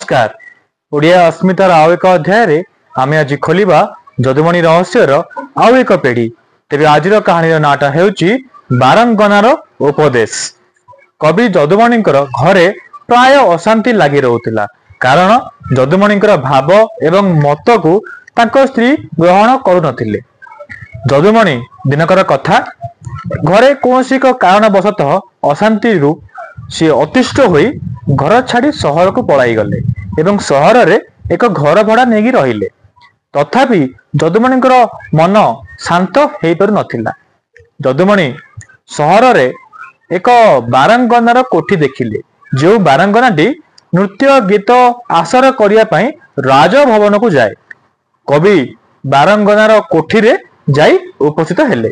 ନମସ୍କାର। ଓଡ଼ିଆ ଅସ୍ମିତାର ଆଉ ଏକ ଅଧ୍ୟାୟରେ ଆମେ ଆଜି ଖୋଲିବା ଯଦୁମଣି ରହସ୍ୟର ଆଉ ଏକ ପେଢି। ତେବେ ଆଜିର କାହାଣୀର ନାଁଟା ହେଉଛି ବାରଙ୍ଗନାର ଉପଦେଶ। କବି ଯଦୁମଣିଙ୍କର ଘରେ ପ୍ରାୟ ଅଶାନ୍ତି ଲାଗି ରହୁଥିଲା, କାରଣ ଯଦୁମଣିଙ୍କର ଭାବ ଏବଂ ମତକୁ ତାଙ୍କ ସ୍ତ୍ରୀ ଗ୍ରହଣ କରୁନଥିଲେ। ଯଦୁମଣି ଦିନକର କଥା, ଘରେ କୌଣସି ଏକ କାରଣବଶତଃ ଅଶାନ୍ତିରୁ ସିଏ ଅତିଷ୍ଠ ହୋଇ ଘର ଛାଡି ସହରକୁ ପଳାଇଗଲେ ଏବଂ ସହରରେ ଏକ ଘର ଭଡା ନେଇକି ରହିଲେ। ତଥାପି ଯଦୁମଣିଙ୍କର ମନ ଶାନ୍ତ ହେଇପାରୁ ନଥିଲା। ଯଦୁମଣି ସହରରେ ଏକ ବାରାଙ୍ଗନାର କୋଠି ଦେଖିଲେ, ଯେଉଁ ବାରାଙ୍ଗନାଟି ନୃତ୍ୟ ଗୀତ ଆସର କରିବା ପାଇଁ ରାଜଭବନକୁ ଯାଏ। କବି ବାରଙ୍ଗନାର କୋଠିରେ ଯାଇ ଉପସ୍ଥିତ ହେଲେ।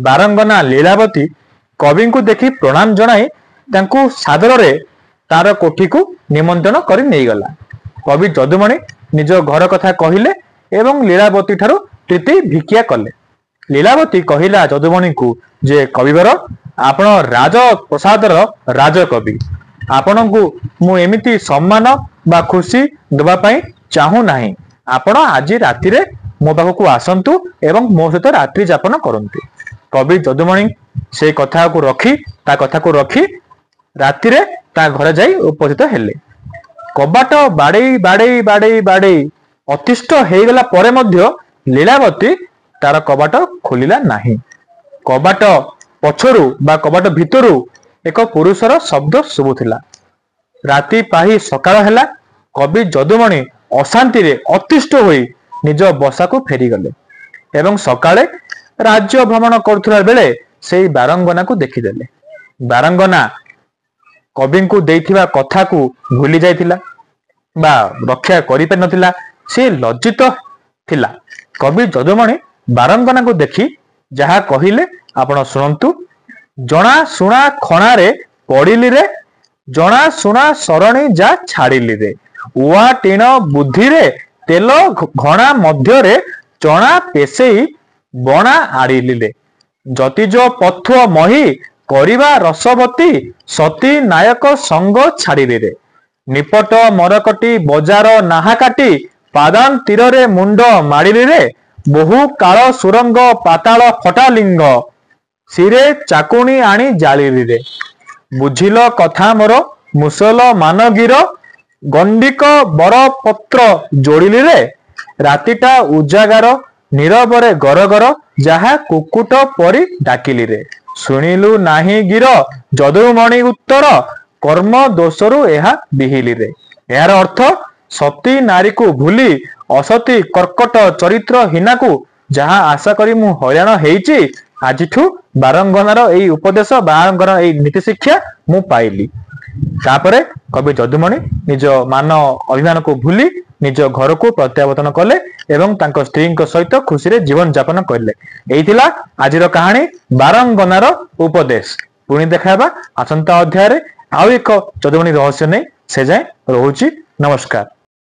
ବାରଙ୍ଗନା ଲୀଳାବତୀ କବିଙ୍କୁ ଦେଖି ପ୍ରଣାମ ଜଣାଇ ତାଙ୍କୁ ସାଦରରେ ତାର କୋଠିକୁ ନିମନ୍ତ୍ରଣ କରି ନେଇଗଲା। କବି ଯଦୁମଣି ନିଜ ଘର କଥା କହିଲେ ଏବଂ ଲୀଳାବତୀ ଠାରୁ ପ୍ରୀତି ଭିକ୍ଷା କଲେ। ଲୀଳାବତୀ କହିଲା ଯଦୁମଣିଙ୍କୁ ଯେ, କବିବର, ଆପଣ ରାଜ ପ୍ରସାଦର ରାଜକବି, ଆପଣଙ୍କୁ ମୁଁ ଏମିତି ସମ୍ମାନ ବା ଖୁସି ଦେବା ପାଇଁ ଚାହୁଁ ନାହିଁ। ଆପଣ ଆଜି ରାତିରେ ମୋ ପାଖକୁ ଆସନ୍ତୁ ଏବଂ ମୋ ସହିତ ରାତ୍ରି ଯାପନ କରନ୍ତୁ। କବି ଯଦୁମଣି ସେ କଥାକୁ ରଖି, ତା କଥାକୁ ରଖି ରାତିରେ ତା ଘରେ ଯାଇ ଉପସ୍ଥିତ ହେଲେ। କବାଟ ବାଡେଇ ବାଡେଇ ବାଡେଇ ବାଡେଇ ଅତିଷ୍ଠ ହେଇଗଲା ପରେ ମଧ୍ୟ ଲୀଳାବତୀ ତାର କବାଟ ଖୋଲିଲା ନାହିଁ। କବାଟ ପଛରୁ ବା କବାଟ ଭିତରୁ ଏକ ପୁରୁଷର ଶବ୍ଦ ଶୁଭୁଥିଲା। ରାତି ପାହି ସକାଳ ହେଲା। କବି ଯଦୁମଣି ଅଶାନ୍ତିରେ ଅତିଷ୍ଠ ହୋଇ ନିଜ ବସାକୁ ଫେରିଗଲେ ଏବଂ ସକାଳେ ରାଜ୍ୟ ଭ୍ରମଣ କରୁଥିବା ବେଳେ ସେଇ ବାରଙ୍ଗନାକୁ ଦେଖିଦେଲେ। ବାରଙ୍ଗନା କବିଙ୍କୁ ଦେଇଥିବା କଥାକୁ ଭୁଲି ଯାଇଥିଲା ବା ରକ୍ଷା କରିପାରିନଥିଲା। ସେ ଲଜ୍ଜିତ ଥିଲା। କବି ଯଦୁମଣି ବାରଙ୍ଗନାକୁ ଦେଖି ଯାହା କହିଲେ ଆପଣ ଶୁଣନ୍ତୁ। ଜଣା ଶୁଣା ଖଣାରେ ପଡିଲିରେ, ଜଣା ଶୁଣା ସରଣୀ ଯା ଛାଡିଲିରେ, ଉଆ ଟିଣ ବୁଦ୍ଧିରେ ତେଲ ଘଣା ମଧ୍ୟରେ ଚଣା ପେଶେଇ ବଣା ଆଡ଼ିଲିରେ, ଯତିଜ ପଥୁଅ ମହି କରିବା ରସବତୀ ସତୀ ନାୟକ ସଙ୍ଗ ଛାଡିଲିରେ, ନିପଟ ମରକଟି ବଜାର ନାହା କାଟି ପାଦାନ୍ତୀରରେ ମୁଣ୍ଡ ମାଡ଼ିଲିରେ, ବହୁ କାଳ ସୁରଙ୍ଗ ପାତାଳ ଫଟା ଲିଙ୍ଗ ଶିରେ ଚାକୁଣି ଆଣି ଜାଳିଲିରେ, ବୁଝିଲ କଥା ମୋର ମୁସଲମାନଗିର ଗଣ୍ଡିକ ବରପତ୍ର ଯୋଡ଼ିଲିରେ, ରାତିଟା ଉଜାଗାର ନୀରବରେ ଗରଗର ଯାହା କୁକୁଟ ପରି ଡାକିଲିରେ, ଶୁଣିଲୁ ନାହିଁ ଗିର ଯଦୁମଣି ଉତ୍ତର କର୍ମ ଦୋଷରୁ ଏହା ବିହିଲିରେ। ଏହାର ଅର୍ଥ, ସତୀ ନାରୀକୁ ଭୁଲି ଅସତୀ କର୍କଟ ଚରିତ୍ର ହୀନାକୁ ଯାହା ଆଶା କରି ମୁଁ ହଇରାଣ ହେଇଛି, ଆଜିଠୁ ବାରଙ୍ଗନାର ଏଇ ଉପଦେଶ, ବାରଙ୍ଗନାର ଏଇ ନୀତି ଶିକ୍ଷା ମୁଁ ପାଇଲି। ତାପରେ କବି ଯଦୁମଣି ନିଜ ମାନ ଅଭିମାନକୁ ଭୁଲି ନିଜ ଘରକୁ ପ୍ରତ୍ୟାବର୍ତ୍ତନ କଲେ ଏବଂ ତାଙ୍କ ସ୍ତ୍ରୀଙ୍କ ସହିତ ଖୁସିରେ ଜୀବନ ଯାପନ କଲେ। ଏଇ ଥିଲା ଆଜିର କାହାଣୀ ବାରଙ୍ଗନାର ଉପଦେଶ। ପୁଣି ଦେଖା ହେବା ଆସନ୍ତା ଅଧ୍ୟାୟରେ ଆଉ ଏକ ଯଦୁମଣି ରହସ୍ୟ ନେଇ। ସେ ଯାଏଁ ରହୁଛି, ନମସ୍କାର।